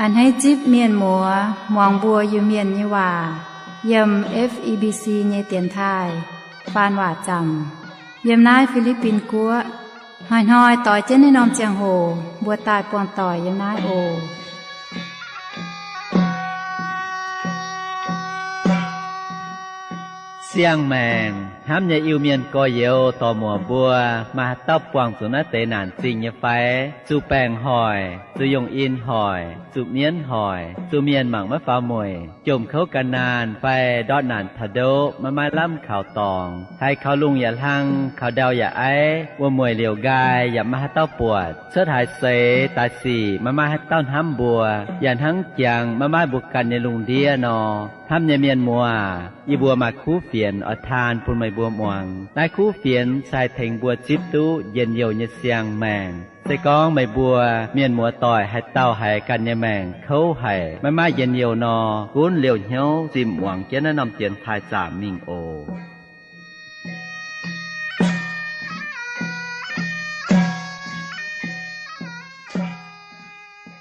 A'hneiv zipv mienh muoz muangx mbuo Iu-Mienh nyei waac yiem F E B C nyei dienx taaih faan waac zaamc yiem naaiv Fi^li^bin Guoqv. Hnoi-hnoi doix jienv naaiv norm ziangh hoc mbuo daaih buangh doic yiem naaiv oc. Siang-maengc hnamv nyei Iu-Mienh gorx-youz dorc-muoc mbuo, maaih haaix dauh buangh zuqc naaiv deix naanc zingh nyei fai? Zuqc baengc hoic, zuqc yongh in hoic, zuqc mienv hoic, zuqc mienh mangc maiv faaux mueic, jomc kouv gan naanh fai ndortv naanc taux ndoqv maiv maaih lamh kaux dorngx, haiz kaux lungh yaac hlang, kaux ndau yaac aiv, wuom-mueic liouc nqaai yaac maiv maaih haaix dauh buatc, cuotv haaix seix daaih sic maiv maaih haaix dauh hnamv mbuo, yaac hnangv jangx maiv maaih mbuo ganh nyei lungh ndiev nor. Hnamv nyei mienh muoz, yie mbuo maaih kuv fienx oix taan bun meih mbuo muangx. Naaiv kuv fienx se haih tengx mbuo zipv duqv njien-youh nyei siang-maengc. Se gorngv meih mbuo mienh muoz doic haaix dauh haiz ganh nyei maengc kouv haic, maiv maaih njien-youh nor, gunv liouh hnyouv zimh muangx jienv naaiv norm dienx taaih zaamc mingh oc.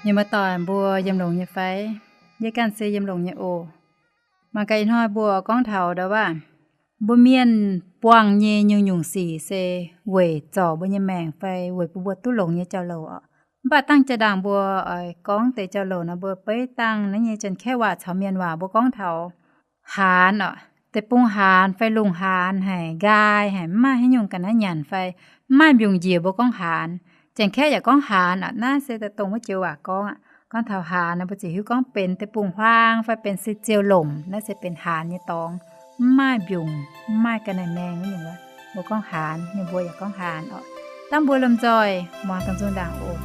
Mienh muoz doic mbuo yiem longx nyei fai? Yie ganh se yiem longx nyei oc. Mangc gaax ih hnoi mbuo gorngv taux ndau wuov, mbuo mienh buangh nyei nyungc-nyungc sic se weic zorc mbuo nyei maengc fai weic bun mbuo duqv longx nyei jauv-louc oc. Mv baac dangh jaa-ndaangc mbuo oix gorngv deix jauv-louc nor, mbuo beiv dangh naaiv nyei Janx-Kaeqv waac caux Mienh waac mbuo gorngv taux haanz oc. Deic-bung haanz fai lungh haanz haic, nqaai haic, mv maaih haaix nyungc ga'naaiv nyanc fai mv maaih mbiungc njiec mbuo gorngv haanz. Janx-Kaeqv yaac gorngv haanz oc. Naaiv se daaih dongh wuov joux waac gorngv aqv. Gorngv taux haanz naaiv, mbuo ziouc hiuv gorngv benx deic-bung-huaang fai benx se ziou-lomc, naaiv se benx haanz nyei dorngx. Mv maaih mbiungc, mv maaih ga'naaiv maengh nyungc wuov, mbuo gorngv haanz, ninh mbuo yaac gorngv haanz oc. Dangh mbuo lomh nzoih muangx dongh nzung ndaangc oc.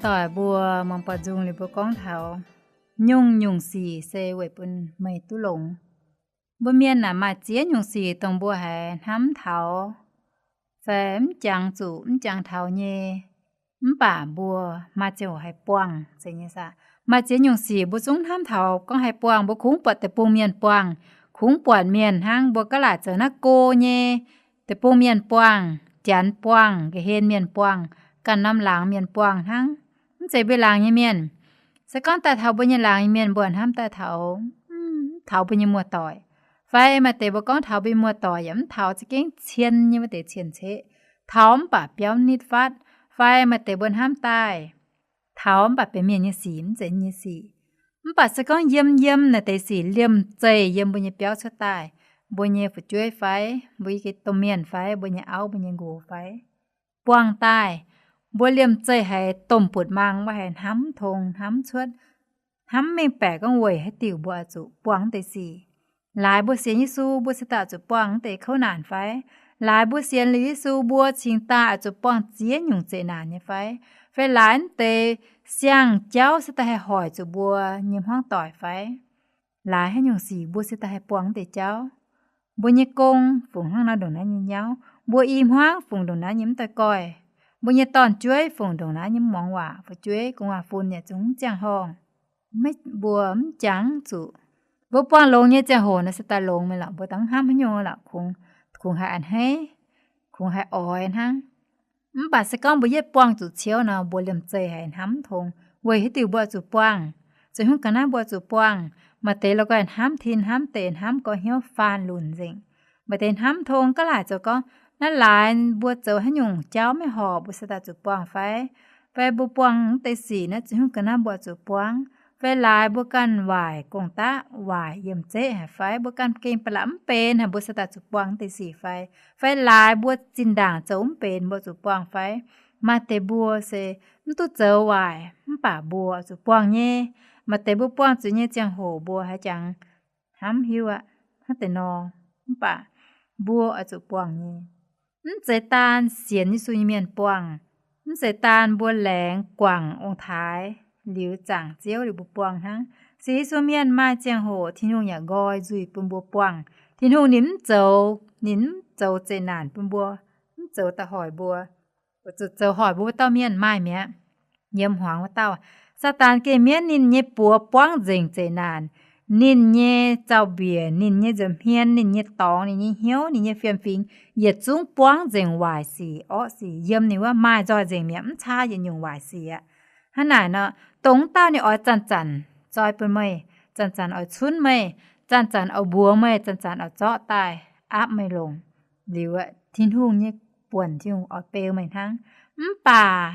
Doic mbuo mangc buatc nzung liuz mbuo gorngv taux nyungc-nyungc sic se weic bun meih duqv longx. Mbuo mienh naaic maaih ziex nyungc sic dongh mbuo haiz hnamv taux fai mv jangx zuqc mv jangx taux nyei, mv baac mbuo maaih ziangh hoc haih buangh zeiz nyei saah. Maaih ziex nyungc sic mbuo zungv hnamv taux gorngv haih buangh, mbuo kungx buatc deic-bung mienh buangh, kungx buatc mienh hnangv, mbuo gaav laaic zoux naaiv go nyei, deic-bung mienh buangh, janx buangh, ga'hlen mienh buangh, ganh norm laangz mienh buangh hnangv. Mv zeiz mbuo laangz nyei mienh. Se gorngv daaih taux mbuo nyei laangz nyei mienh mbuo hnamv daaih taux, mv taux mbuo nyei muoz-doic. Fai maaih deix mbuo gorngv taux mbuo nyei muoz-doic yaac mv taux, za'gengh cien nyei wuov deix cien-ceqv, taux mv baac biauv nitv fatv. Fai maaih deix mbuo hnamv daaih taux mv baac benx mienh nyei sic, mv zeiz nyei sic. Mv baac se gorngv yiem yiem naaiv deix sic liemh zeih yiem mbuo nyei biauv cuotv daaih, mbuo nyei fu'jueiv fai mbuo nyei domh mienh fai mbuo nyei auv mbuo nyei nqox fai buangh daaih, mbuo liemh zeih haiz domh buoqc mang wuov haiz hnamv tong hnamv cuotv, hnamv mengh baeqc gorngv weic haaix diuc mbuo oix zuqc buangh wuov deix sic. Laaix mbuo sienx Yesu mbuo se daaih zuqc buangh wuov deix kouv naanc fai? Laaix mbuo sienx liuz Yesu mbuo cingx daaih oix zuqc buangh ziex nyungc zeqc naanc nyei fai? Fai laaix wuov deix siang-jauv se daaih haih hoic zuqc mbuo nyei hmuangv doic fai? Laaix haaix nyungc sic mbuo se daaih haih buangh wuov deix jauv? Mbuo nyei gong fungc hnangv nor ndongc naaiv nyei nyauv, mbuo i hmuangv fungc ndongc naaiv nyei mv daaih goih, mbuo nyei dorn-jueiv fungc ndongc naaiv nyei mv muangx waac, fu'jueiv gu'nguaaz-fun yaac zungv mv ziangh horngh. Maiv, mbuo mv jangx zuqc. Mbuo buangh longx nyei ziangh hoc naaiv se daaih longx mingh lorqc, mbuo dangv hnamv haaix nyungc lorqc, kungx, kungx haiz a'hneiv, kungx haiz oix hnangv. Mv baac se gorngv mbuo yietv buangh zuqc ciouv nor, mbuo liemh zeih haiz hnamv tong weic haaix diuc mbuo oix zuqc buangh. Zoux haaix nyungc ga'naaiv mbuo oix zuqc buangh. Maaih deix la'guaih hnamv tin hnamv deic, hnamv gorx hnyouv faan lunc nzengc. Maaih deix hnamv tong gaav laaic zoux gorngv, naaiv laaix mbuo zoux haaix nyungc jauv maiv horpc mbuo se daaih zuqc buangh fai? Fai mbuo buangh wuov deix sic naaiv zoux haaix nyungc ga'naaiv mbuo oix zuqc buangh? Fai laaix mbuo ganh waaic gong-daqv, waaic yiem zeqv haic fai? Mbuo ganh gengh ba'laqc mv benx haic mbuo se daaih zuqc buangh wuov deix sic fai? Fai laaix mbuo zinh ndaangc zoux mv benx mbuo zuqc buangh fai? Maaih deix mbuo se mv duqv zoux waaic mv baac mbuo zuqc buangh nyei. Maaih deix mbuo buangh zuqc nyei ziangh hoc mbuo haaix jangx hnamv hiuv aqv, hnangv deix nor. Mv baac mbuo oix zuqc buangh nyei. Mv zeiz daan sienx Yesu nyei mienh buangh. Mv zeiz daan mbuo laengz guangc ong-taaix liuz zaangc Ziouv liuz mbuo buangh hnangv. Sienx Yesu mienh maaih ziangh hoc Tin-Hungh yaac nqoi nzuih bun mbuo buangh. Tin-Hungh ninh mv zoux, ninh mv zoux zeqc naanc bun mbuo, mv zoux daaih hoic mbuo. Zuqc zoux hoic mbuo wuov dauh mienh maaih mi'aqv. Yiem hmuangx wuov dauh, Saadaan geh mienv ninh nyei buoz buangv nzengc zeqc naanc. Ninh nyei zaux-mbiec, ninh nyei nza'hmien, ninh nyei dorngx, ninh nyei hnyouv, ninh nyei fiem-fingx yietc zungv buangv nzengc waaic sic, orqv sic. Yiem ninh wuov maaih nzoih nzengc mi'aqv, mv caa yietc nyungc waaic sic aqv. Hnangv naaic nor, dongh wuov dauh ninh oix zanc-zanc zoi bun meih, zanc-zanc oix cunv meih, zanc-zanc oix mbuox meih, zanc-zanc oix zorqv daaih aapv meih longc. Liuz aeqv, Tin-Hungh nyei buonc, Tin-Hungh oix beu meih hnangv. Mv baac,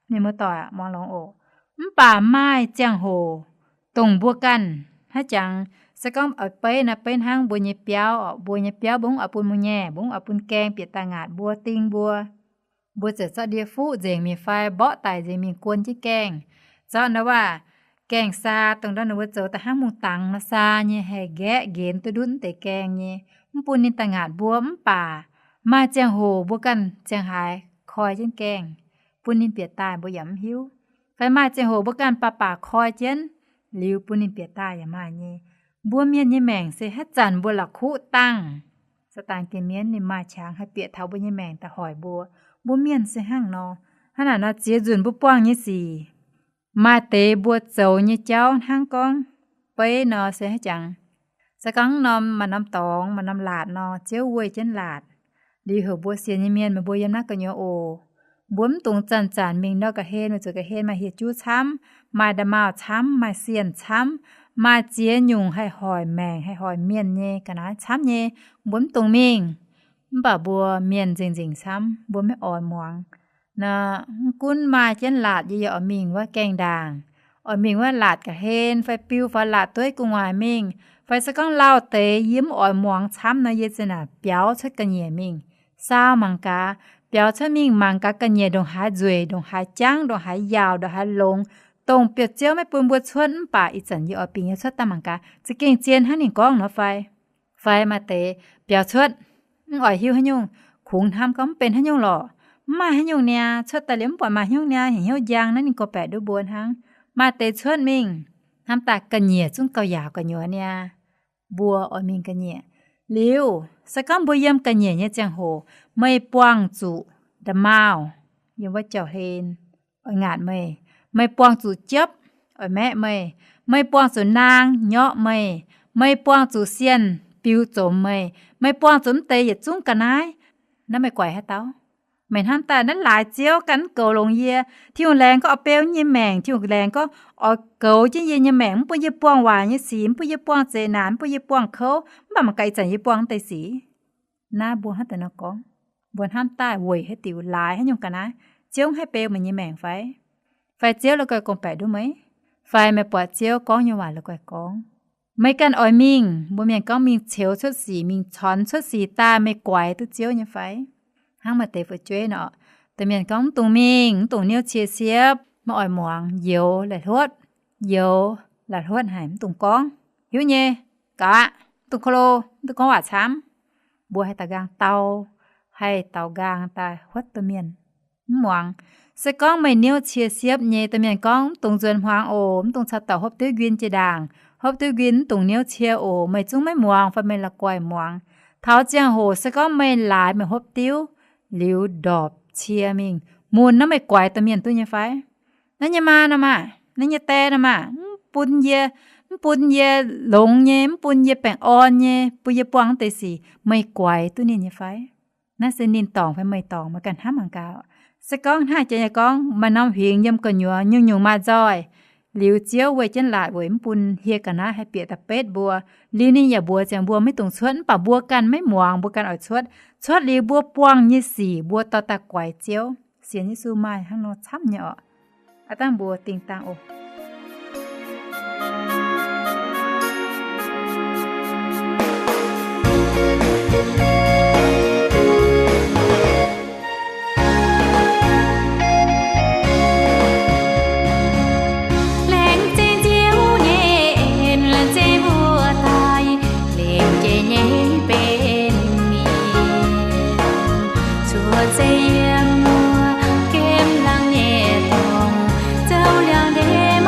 mienh muoz-doic muangx longx oc, mv baac maaih ziangh hoc dongh mbuo ganh haaix jangx, se gorngv oix beiv naaiv beiv hnangv mbuo nyei biauv oc. Mbuo nyei biauv mbuo mv oix bun mbuo nyei, mbuo mv oix bun gaeng bieqc daaih ngaatc mbuo, ding mbuo. Mbuo ziouc zorqv ndie fuqv nzengc mingh fai mborqv daic nzengc mingh guon jienv gaengh. Zorqv ndau wuov gaengh saa, dongh ndau ninh mbuo zoux daaih hnangv mungh dangx nor saa nyei, haih nqaeqv nqenx duqv ndutv deix gaengh nyei, mv bun ninh daaih ngaatc mbuo. Mv baac maaih ziangh hoc mbuo ganh ziangh haaix koi jienv gaengh, bun ninh bieqc daaih mbuo yaac mv hiuv. Fai maaih ziangh hoc mbuo ganh baac baac koi jienv, liuz bun ninh bieqc daaih yaac maaih nyei. Mbuo mienh nyei maengc se haaix zanc mbuo la'kuqv dangh, Saadaan geh mienv ninh maaih qangx haih bieqc taux mbuo nyei maengc daaih hoic mbuo. Mbuo mienh se hnangv nor. Hnangv naaic nor ziex nzunc mbuo buangh nyei sic, maaih deix mbuo zoux nyei jauv hnangv gorngv beiv nor se haaix jangx. Se gorngv norm maaih norm dorngx maaih norm laatc nor, Ziouv weih jienv laatc. Liuz heuc mbuo sienx nyei mienh meih mbuo yiem naaiv gu'nyuoz oc. Mbuo mv dungx zanc-zanc mingh ndau ga'hlen, weic zuqc ga'hlen maaih hieh juv camv, maaih nda'maauh camv, maaih sienh camv, maaih ziex nyungc haih hoic maengc haih hoic mienh nyei ga'naaiv camv nyei. Mbuo mv dungx mingh. Mv baac mbuo mienh nzengc-nzengc camv, mbuo maiv oix muangx. Nor, mv gunv maaih jienv laatc yie yaac oix mingh wuov gaengh ndaangc, oix mingh wuov laatc ga'hlen fai biu faaux laatc dueiv gu'nguaaic mingh, fai se gorngv lauh deix yie mv oix muangx camv nor, yie zinh naaic biaux cuotv ga'nyiec mingh, saau mangc gaax, biaux cuotv mingh mangc gaax ga'nyiec ndongc haaix nzueic, ndongc haaix jangv, ndongc haaix yaauc, ndongc haaix longx, dongh biauv-ziouv maiv bun mbuo cuotv. Mv baac ih zanc yie oix bingx yie cuotv daaih mangc gaax, za'gengh zien hnangv ninh gorngv nor fai? Fai maaih deix biaux cuotv, mv oix hiuv haaix nyungc, kungx hnamv gorngv mv benx haaix nyungc lorqc. Mv maaih haaix nyungc niaa, cuotv daaih liuz mv buatc maaih hnyouv niaa, hnyouv njang naaiv ninh gorngv-baeqc nduov mbuo hnangv. Maaih deix cuotv mingh, hnamv daaih ga'nyiec zungv gauh yaauc gu'nyuoz niaa. Mbuo oix mingh ga'nyiec. Liuz se gorngv mbuo yiem ga'nyiec nyei ziangh hoc, meih buangh zuqc nda'maauh yiem wuov jauv-hlen, oix ngaatc meih. Meih buangh zuqc jiepv, oix maeqv meih. Meih buangh zuqc naang nyorqv meih. Meih buangh zuqc sienh biux zomx meih. Meih buangh zuqc mv deix yietc zungv ga'naaiv. Naaiv meih guaix haaix dauh? Meih hnamv daaih naaiv laaix Ziouv ganh mv goux longx yie. Tin-Hungh laengz gorngv oix beu yie nyei maengc, Tin-Hungh laengz gorngv oix goux jienv yie nyei maengc, mv bun yie buangh waaic nyei sic, mv bun yie buangh zeqc naanc, mv bun yie buangh kouv, mv baac mangc gaax ih zanc yie buangh mv deix sic. Naaiv mbuo hnamv daaih nor gorngv, mbuo hnamv daaih weic haaix diuc laaix haaix nyungc ga'naaiv? Ziouv haih beu meih nyei maengc fai? Fai Ziouv la'guaih gorngv-baeqc nduov meih? Fai meih buatc Ziouv gorngv nyei waac la'guaih gorngv? Meih ganh oix mingh, mbuo mienh gorngv mingh ceux cuotv sic, mingh cornx cuotv sic daaih, meih guaix duqv Ziouv nyei fai? Hnangv maaih deix fu'jueiv nor, deix mienh gorngv mv dungx mingh, mv dungx niouv cie siepv, maiv oix muangx, youz laih hluotv, youz laih hluotv haic, mv dungx gorngv, hiuv nyei, gaax, mv dungx ko lo, mv dungx gorngv waac camv. Mbuo haih daaux nqaang dau, haih daaux nqaang daaih huotv domh mienh. Mv muangx. Se gorngv meih niouv cie siepv nyei, domh mienh gorngv mv dungx nzuonx hmuangx oc, mv dungx caux dauh hopv diuv nquin jiex ndaangc, hopv diuv nquin mv dungx niouv cie oc, meih zungv maiv muangx fai meih la'guaih muangx? Taux ziangh hoc se gorngv meih laaix meih hopv diuv liuz ndorpc cie mingh mun, naaiv meih guaix domh mienh duqv nyei fai? Naaiv nyei maa nor maah, naaiv nyei die nor maah, mv bun yie, mv bun yie longx nyei, mv bun yie baengh orn nyei, bun yie buangh mv deix sic, meih guaix duqv ninh nyei fai? Naaiv se ninh dorngc fai meih dorngc, meih ganh hnamv mangc gaax. Se gorngv hnangv jiex nyei gorngv, maaih norm huingx yiem gu'nyuoz nyungc-nyungc maaih nzoih, liuz Ziouv weih jienv laatc weic mv bun hieh ga'naaiv haih bieqc da'betv mbuo. Liuz ninh yaac mbuox ziangx mbuo maiv dungx cuotv, mv baac mbuo ganh maiv muangx, mbuo ganh oix cuotv. Cuotv liuz mbuo buangh nyei sic mbuo dorh daaih guaix Ziouv. Sienx Yesu maaih hnangv nor camv nyei orqc. Aav dangh mbuo dingh dangh oc. Laengz zingh Ziouv nyei en, laengz zingh mbuo daaih, lengc jiex nyei benx mienh, cuotv seix yiem wuov gemh laangh nyei dorngx, zoux liangx-ndeic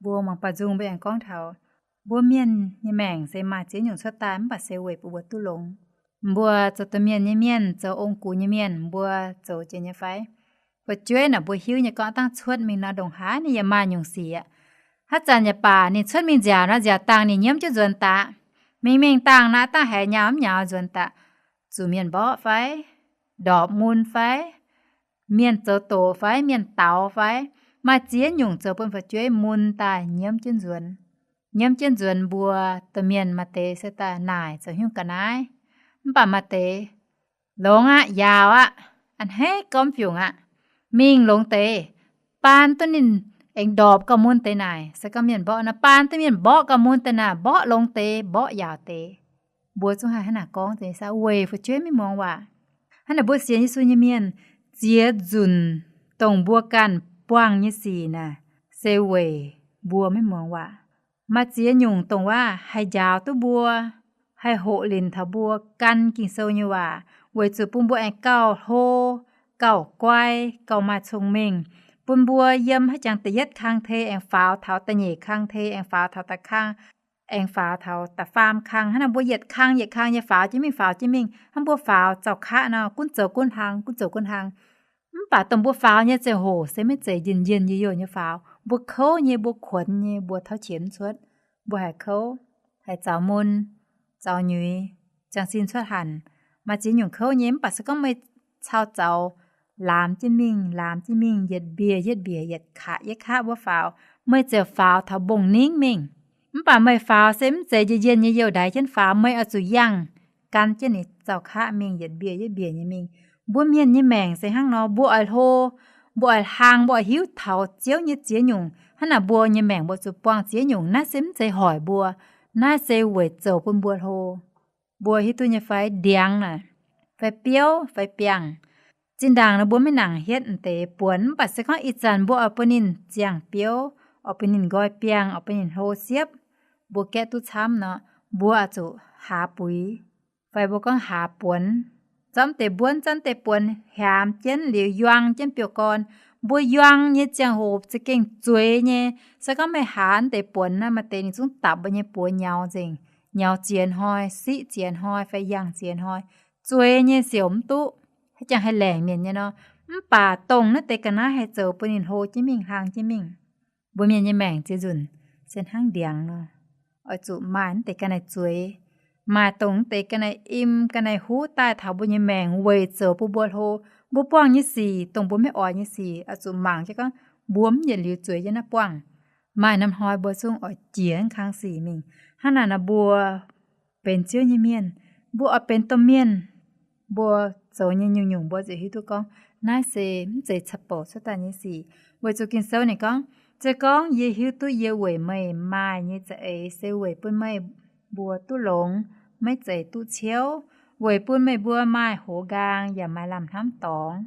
Mbuo mangc baaux nzung mbuo aengx gorngv taux mbuo mienh nyei maengc se maaih ziex nyungc cuotv daaih mv baac se weic bun mbuo duqv longx. Mbuo zoux domh mienh nyei mienh, zoux ong-gux nyei mienh, mbuo zoux jiex nyei fai? Fu'jueiv naaic mbuo hiuv nyei gorngv dangh cuotv mingh nor ndongc haaix ninh yaac maaih nyungc sic aqv. Haaix zanc yaac baac ninh cuotv mingh nziaauc nor nziaauc dangh ninh nyiemv jienv nzuonx daqv. Mingh mingh dangh naaiv dangh haiz nyaau mv nyaau nzuonx daqv. Zuqc mienh mborqv fai, ndorpc mun fai, mienh zoux doqc fai, mienh daux fai, maaih ziex nyungc zoux bun fu'jueiv mun daaih nyiemv jienv nzuonx. Nyiemv jienv nzuonx mbuo domh mienh maaih deix se daaih naaic zoux hnyouv ga'naaiv, mv baac maaih deix longx aqv, yaauc aqv, a'hneiv gormx fiungc aqv. Mingh longx deix, baan duqv ninh aengx ndorpc gauh mun deix naaic. Se gorngv mienh mborqv nor, baan duqv mienh mborqv gauh mun deix naaic, mborqv longx deix, mborqv yaauc deix. Mbuo zungv haih hnangv naaic gorngv deix, weic fu'jueiv maiv muangx waac. Hnangv naaic mbuo sienx Yesu nyei mienh, ziex nzunc dongh mbuo ganh buangh nyei sic naaic se weic mbuo maiv muangx waac. Maaih ziex nyungc dongh waac haih njaaux duqv mbuo, haih hoqc linc taux mbuo gan Ging-Sou nyei waac, weic zuqc bun mbuo aengx gauh hlo, gauh guai, gauh maaih cong-mengh, bun mbuo yiem haaix jangx da'yietv kang tei aengx faaux taux da'nyeic kang tei, aengx faaux taux da'kang, aengx faaux taux da'faam kang. Hnangv naaic mbuo yietc kang yietc kang nyei faaux jienv mingh, faaux jienv mingh. Hnangv mbuo faaux zaux kaqv nor, gunv zoux gunv hlang, gunv zoux gunv hlang. Mv baac dongh mbuo faaux nyei ziangh hoc se maiv zeiz njien-njien youh youh nyei faaux. Mbuo kouv nyei, mbuo kuonx nyei, mbuo tauv qiex mv cuotv. Mbuo haiz kouv, haiz zaux mun, zaux nyuix, ziangh sin cuotv hanc. Maaih ziex nyungc kouv nyei, mv baac se gorngv meih cau zaux laamx jienv mingh, laamx jienv mingh, yietc mbiec yietc mbiec, yietc kaqv yietc kaqv mbuo faaux, meih ziouc faaux taux mbong ningv mingh. Mv baac meih faaux se mv zeiz njien-njien nyei youh ndaix jienv faaux. Meih oix zuqc yangh gan jienv ninh zaux kaqv mingh, yietc mbiec yietc mbiec nyei mingh. Mbuo mienh nyei maengc se hnangv nor, mbuo oix hlo, mbuo oix hlang, mbuo oix hiuv taux Ziouv nyei ziex nyungc. Hnangv naaic mbuo nyei maengc mbuo zuqc buangh ziex nyungc. Naaiv se mv zeiz hoic mbuo, naaiv se weic zoux bun mbuo hlo. Mbuo hiuv duqv nyei fai? Ndiangx naaic, fai biouv, fai biangh. Zinh ndaangc nor mbuo maiv nangc hietv m'deix buonc, mv baac se gorngv ih zanc mbuo oix bun ninh ziangh biouv, oix bun ninh nqoi biangh, oix bun ninh hlo siepv, mbuo gaeqv duqv camv nor, mbuo oix zuqc haaz buix, fai mbuo gorngv haaz buonc. Zorqv m'deix mbuonc, zorqv m'deix buonc hiaamx jienv liuz yuang jienv biouv-gorn. Mbuo yuang nyei ziangh hoc za'gengh zueiz nyei. Se gorngv meih haaz m'deix buonc naaiv, maaih deix ninh zungv dapc mbuo nyei buoz nyaux nzengc, nyaux ziex hnoi, siqv ziex hnoi, fai yangh ziex hnoi, zueiz nyei, siouc mv duqv, haaix jangx haih laengc mienh nyei nor. Mv baac dongh naaiv deix ga'naaiv haih zoux bun ninh hlo jienv mingh, hlang jienv mingh. Mbuo mienh nyei maengc ziex nzunc se hnangv ndiangx nor, oix zuqc maaih naaiv deix ga'naaiv zueiz, maaih dongh naaiv deix ga'naaiv im, ga'naaiv huv daaih taux mbuo nyei maengc weic zoux bun mbuo hlo. Mbuo buangh nyei sic, dongh mbuo maiv oix nyei sic, oix zuqc mangc jienv gorngv mbuo mv yietc liuz zueiz jienv naaiv buangh. Maaih norm hnoi mbuo zungv oix jiex kang sic mingh. Hnangv naaic nor mbuo benx Ziouv nyei mienh, mbuo oix benx domh mienh, mbuo zoux nyei nyungc-nyungc mbuo ziouc hiuv duqv gorngv naaiv se mv zeiz caqv-bouc cuotv daaih nyei sic. Weic zuqc Ging-Sou ninh gorngv, se gorngv yie hiuv duqv yie weic meih maaih nyei za'eix se weic bun meih mbuo duqv longx, maiv zeiz duqv ciouv, weic bun meih mbuo maaih hoz nqaang yaac maaih lamh hnamv dorngx.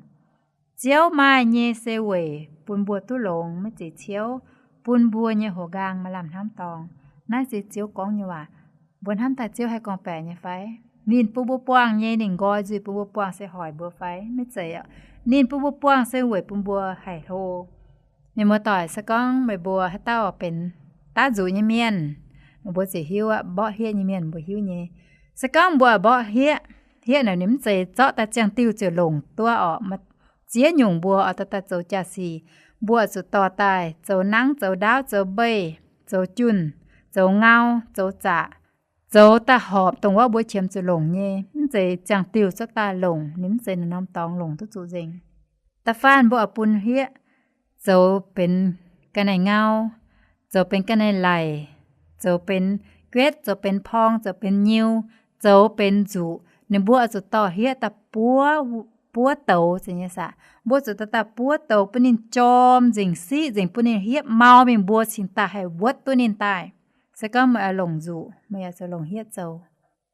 Ziouv maaih nyei se weic bun mbuo duqv longx, maiv zeiz ciouv, bun mbuo nyei hoz nqaang maaih lamh hnamv dorngx. Naaiv se Ziouv gorngv nyei waac. Mbuo hnamv daaih Ziouv haih gorngv-baeqc nyei fai? Ninh bun mbuo buangh nyei, ninh nqoi nzuih bun mbuo buangh se hoic mbuo fai? Maiv zeiz aqv. Ninh bun mbuo buangh se weic bun mbuo haih hlo. Mienh muoz-doic, se gorngv meih mbuo haaix dauh benx daav nzuqc nyei mienh, meih mbuo ziouc hiuv aqv. Mborqv hieqv nyei mienh mbuo hiuv nyei. Se gorngv mbuo mborqv hieqv, hieqv naaic ninh mv zeiz zorqv daaih ziangh diuh ziouc longc duqv orqc. Ziex nyungc mbuo oix dorh daaih zoux jaa-sic. Mbuo zuqc dorh daaih zoux nangv, zoux ndaauv, zoux mbeih, zoux junh, zoux ngau, zoux zaqc, zoux daaih horpc dongh wuov mbuo qiemx zuqc longc nyei. Mv zeiz ziangh diuh zorqv daaih longc, ninh mv zeiz naaiv norm dorngx longc duqv zuqc nzengc. Da'faanh mbuo oix bun hieqv zoux benx ga'naaiv ngau, zoux benx ga'naaiv laic, zoux benx guetv, zoux benx porng, zoux benx nyiu, zoux benx nzuqc. Ninh mbuo oix zuqc dorh hieqv daaih buov, buov douz nyei saah. Mbuo zuqc dorh daaih buov douz bun ninh jorm nzengc, siqv nzengc, bun ninh hieqv mau mingh, mbuo cingx daaih haih wuotv duqv ninh daaih. Se gorngv meih oix longc nzuqc, meih yaac zuqc longc hieqv zoux.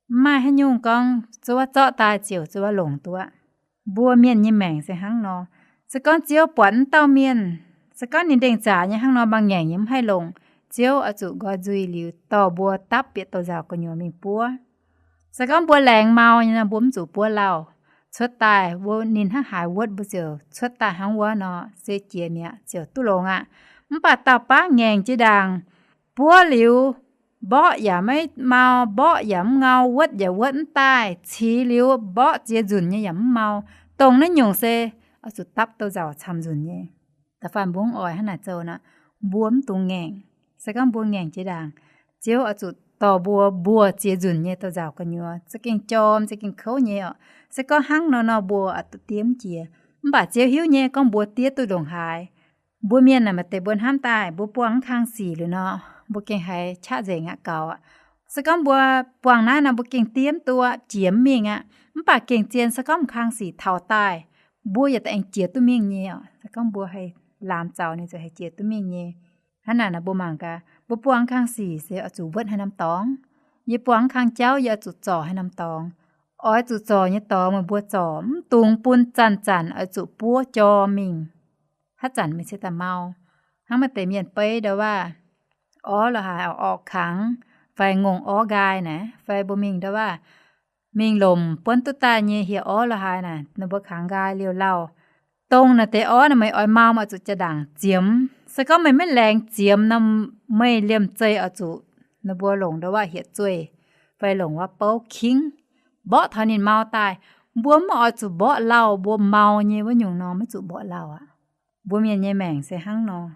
Mv maaih haaix nyungc gorngv zuov zorqv daaih ziouc zuov longc duqv. Mbuo mienh nyei maengc se hnangv nor. Se gorngv Ziouv buatc wuov dauh mienh, se gorngv ninh ndengh zaqc nyei hnangv nor, mbaang ngaengc nyei mv haih longc, Ziouv oix zuqc nqoi nzuih liuz dorh mbuo dapv bieqc douz-nzauc gu'nyuoz mingh buov. Se gorngv mbuo laengz mau nyei nor, mbuo mv zuqc buov lauh. Cuotv daaih mbuo ninh hnangv haaix wuotv mbuo ziouc cuotv daaih hnangv wuov nor, se jiex mi'aqv, ziouc duqv longx aqv. Mv baac dauh baav ngaengc jiex ndaangc, buov liuz, mborqv yaac maiv mau, mborqv yaac mv ngau, wuotv yaac wuotv mv daaih, ciqv liuz mborqv ziex nzunc nyei yaac mv mau. Dongh naaiv nyungc se oix zuqc dapv douz-nzauc camv nzunc nyei. Da'faanh mbuo mv oix hnangv naaic zoux nor, mbuo mv dungx ngaengc. Se gorngv mbuo ngaengc jiex ndaangc, Ziouv oix zuqc dorh mbuo mbuoqc ziex nzunc nyei douz-nzauc gu'nyuoz, za'gengh jorm, za'gengh kouv nyei oc. Se gorngv hnangv nor nor mbuo oix duqv diev mv jiex. Mv baac Ziouv hiuv nyei gorngv mbuo diev duqv ndongc haaix. Mbuo mienh naaic maaih deix mbuo hnamv daaih, mbuo buangh mv kang sic liuz nor, mbuo gengh haiz qaqv nzengc aqv gaux aqv. Se gorngv mbuo buangh naaiv nor mbuo gengh diev duqv jiex mv mingh aqv. Mv baac gengh zien se gorngv mv kang sic taux daaih, mbuo yaac daaih aengx jiex duqv mingh nyei oc. Se gorngv mbuo haih laamz zaux ninh ziouc haih jiex duqv mingh nyei. Hnangv naaic nor mbuo mangc gaax, mbuo buangh mv kang sic se oix zuqc wuotv haaix norm dorngx. Yie buangh mv kang jauv yie oix zuqc zorc haaix norm dorngx. Oix zuqc zorc nyei dorngx meih mbuo zorc, mv dungx bun zanc-zanc oix zuqc buov jorm mingh. Haaix zanc meih ciex daaih mau. Hnangv maaih deix mienh beiv ndau-waac, orv la'haaix orv kangx, fai ngongh orv nqaai naaic, fai mbuo mingh ndau-waac, mingh lomc buonv duqv daaih nyei hieh orv la'haaix naaic, ninh mbuo kangx nqaai liouh lauh. Dongh naaic deix orv naaic meih oix mau meih oix zuqc jaa-ndaangc ziemx. Se gorngv meih maiv laengz ziemx nor, meih liemh zeih oix zuqc ninh mbuo longc ndau-waac hieh zueih, fai longc waac bouv kingv, mborqv taux ninh mau daaih. Mbuo mv oix zuqc mborqv lauh, mbuo mau nyei wuov nyungc nor maiv zuqc mborqv lauh aqv. Mbuo mienh nyei maengc se hnangv nor.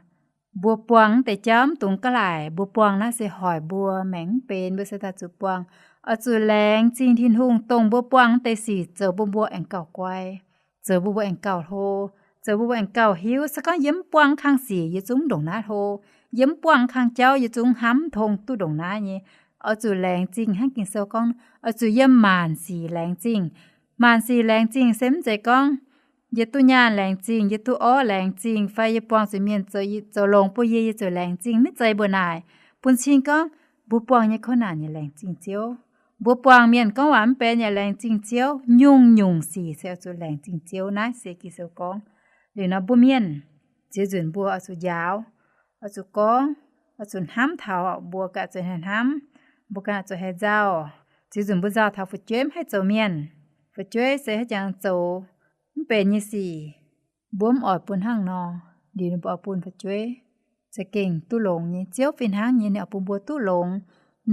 Mbuo buangh mv deix jauv mv dungx ga'laaic, mbuo buangh naaiv se hoic mbuo maengc mv benx, mbuo se daaih zuqc buangh. Oix zuqc laengz zingh Tin-Hungh dongh mbuo buangh mv deix sic zoux bun mbuo aengx gauh guai, zoux bun mbuo aengx gauh hlo, zoux bun mbuo aengx gauh hiuv. Se gorngv yie mv buangh kang sic yie zungv mv ndongc naaiv hlo, yie mv buangh kang jauv yie zungv hnamv mv tong duqv ndongc naaiv nyei. Oix zuqc laengz zingh hnangv Ging-Sou gorngv, oix zuqc yiem maanc sic laengz zingh. Maanc sic laengz zingh se mv zeiz gorngv yie duqv nyaanh laengz zingh, yie duqv orv laengz zingh, fai yie buangh zuqc mienh zoux, zoux longx bun yie, yie ziouc laengz zingh. Maiv zeiz mbuo naaic. Bun cing gorngv mbuo buangh nyei kouv naanc yaac laengz zingh Ziouv. Mbuo buangh mienh gorngv waac mv benx yaac laengz zingh Ziouv. Nyungc-nyungc sic se oix zuqc laengz zingh Ziouv. Naaiv se Ging-Sou gorngv. Liuz nor mbuo mienh, ziex nzunc mbuo oix zuqc njaaux, oix zuqc gorngv, oix zuqc hnamv taux mbuo ganh zuqc haih hnamv, mbuo ganh zuqc haih nzauh. Ziex nzunc mbuo nzauh taux fu'jueiv mv haih zoux mienh. Fu'jueiv se haaix jangx zoux mv benx nyei sic, mbuo mv oix bun hnangv nor. Liuz ninh mbuo oix bun fu'jueiv za'gengh duqv longx nyei. Ziouv fih hnangv nyei, ninh oix bun mbuo duqv longx.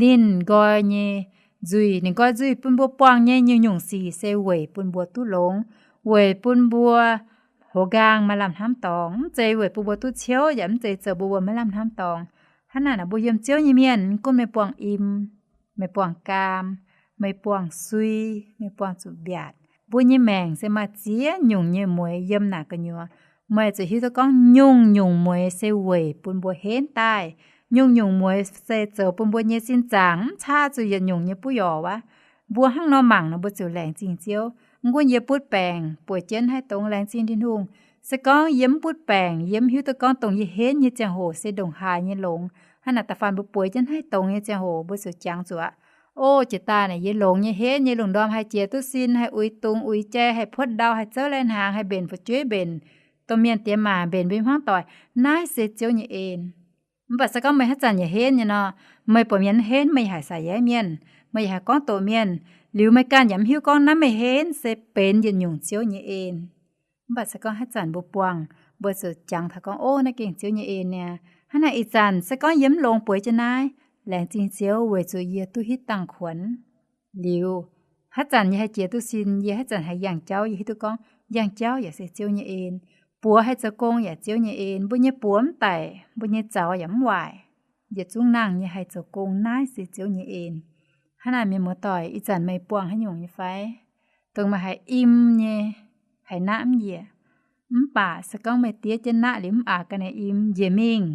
Ninh nqoi nyei nzuih, ninh nqoi nzuih bun mbuo buangh nyei nyungc-nyungc sic se weic bun mbuo duqv longx, weic bun mbuo hoz nqaang maaih lamh hnamv dorngx. Mv zeiz weic bun mbuo duqv ciouv, yaac mv zeiz zoux bun mbuo maiv lamh hnamv dorngx. Hnangv naaic, mbuo yiem Ziouv nyei mienh, mv gunv meih buangh im, meih buangh gaam, meih buangh sui, meih buangh zuqc mbiaatc, mbuo nyei maengc se maaih ziex nyungc nyei mueix yiem naaic gu'nyuoz. Meih zuqc hiuv duqv gorngv nyungc-nyungc mueix se weic bun mbuo henv daaih. Nyungc-nyungc mueix se zoux bun mbuo nyei sin zaangc mv caa zuqc yietc nyungc nyei buov yorc wuov. Mbuo hnangv nor mangc nor mbuo ziouc laengz zingh Ziouv. Mv gunv yie butv baengc bueix jienv haaix dongz laengz zingh Tin-Hungh. Se gorngv yie mv butv baengc, yie mv hiuv duqv gorngv dongh yie henv nyei ziangh hoc se ndongc haaix nyei longx. Hnangv naaic da'faanh mbuo bueix jienv haaix dongz nyei ziangh hoc mbuo ziouc jangx zuqc aqv. O, jiex daaih naaic yie longx nyei henv nyei, lungh ndorm haih jiex duqv sin, haih uix dungz uix jai, haih puotv ndau, haih zouv lai-hnaangx, haih mbenc fu'jueiv, mbenc domh mienh diex maac, mbenc mbuo nyei hmuangv doic. Naaiv se Ziouv nyei en. Mv baac se gorngv meih haaix zanc yaac henv nyei nor, meih buatc mienh mv henv, meih yaac haiz saax yaih mienh, meih yaac haiz gorngv doqc mienh. Liuz meih ganh yaac mv hiuv gorngv naaiv meih henv se benx yietc nyungc Ziouv nyei en. Mv baac se gorngv haaix zanc mbuo buangh, mbuo ziouc jangx taux gorngv, o, naaiv gengh Ziouv nyei en niaa. Hnangv naaic ih zanc se gorngv yie mv longx bueix jienv naaiv, laengz zingh Ziouv weic zuqc yie duqv hitv dangh kuonx. Liuz, haaix zanc yie haih jiex duqv sin, yie haaix zanc haih yangh jauv, yie hiuv duqv gorngv yangh jauv yaac se Ziouv nyei en. Buoz haih zoux gong yaac Ziouv nyei en. Mbuo nyei buoz mv daic, mbuo nyei zaux yaac mv waaic, yietc zungv nangh nyei haih zoux gong, naaiv se Ziouv nyei en. Hnangv naaic, mienh muoz-doic, ih zanc meih buangh haaix nyungc nyei fai? Dongh meih haiz im nyei, haiz naqv mv njiec. Mv baac se gorngv meih diev jienv naqv liuz mv aqc ga'naaiv im njiec mingh,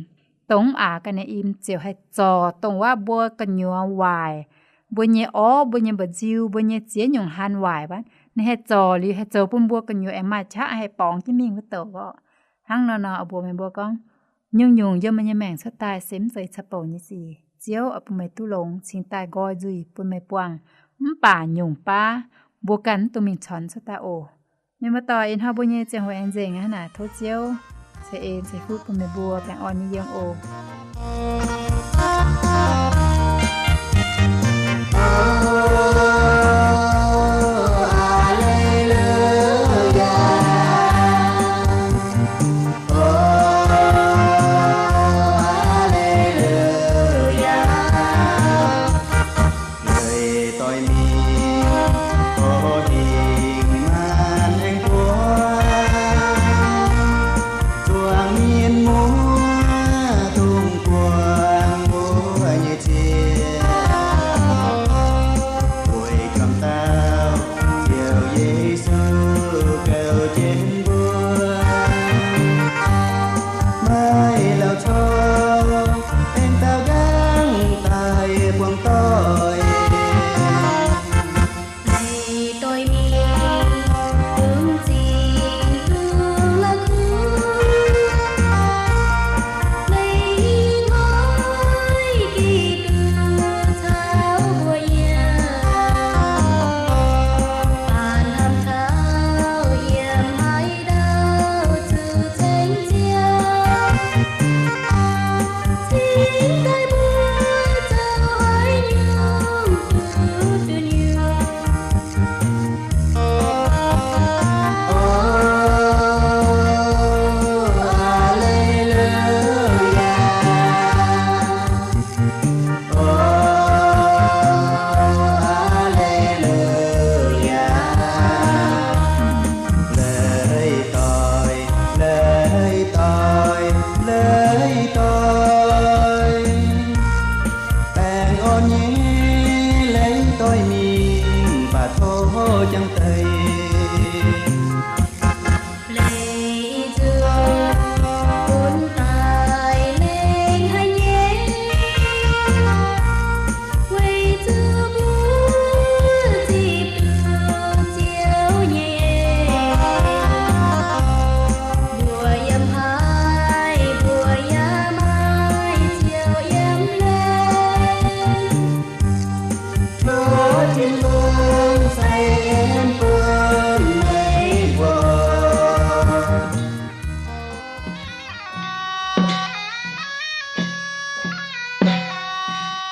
dongh mv aqc ga'naaiv im ziouc haih zorc dongh wuov mbuo gu'nyuoz waaic, mbuo nyei orv, mbuo nyei mba'nziu, mbuo nyei ziex nyungc hlan waaic wuov, ninh haih zorc liuz haih zoux bun mbuo gu'nyuoz aengx maaih qaqv haih borngz jienv mingh wuov douc orqc. Hnangv nor nor, mbuox meih mbuo gorngv, nyungc-nyungc yiem meih nyei maengc cuotv daaih se mv zeiz caqv-bouc nyei sic. Ziouv oix bun meih duqv longx cingx daaih nqoi nzuih bun meih buangh. Mv baac nyungc baav mbuo ganh mv dungx mingh corc cuotv daaih oc. Mienh muoz-doic, ih hnoi mbuo nyei ziangh hoc aengx nzengc aqv. Hnangv naaic tov Ziouv ceix en ceix fuqv bun meih mbuo baengh orn nyei yiem oc.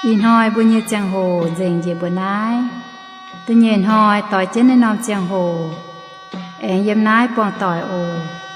Ih hnoi mbuo nyei ziangh hoc nzengc njiec mbuo naaiv. Da'nyeic hnoi doix jienv naaiv norm ziangh hoc, aengx yiem naaiv buangh doic oc.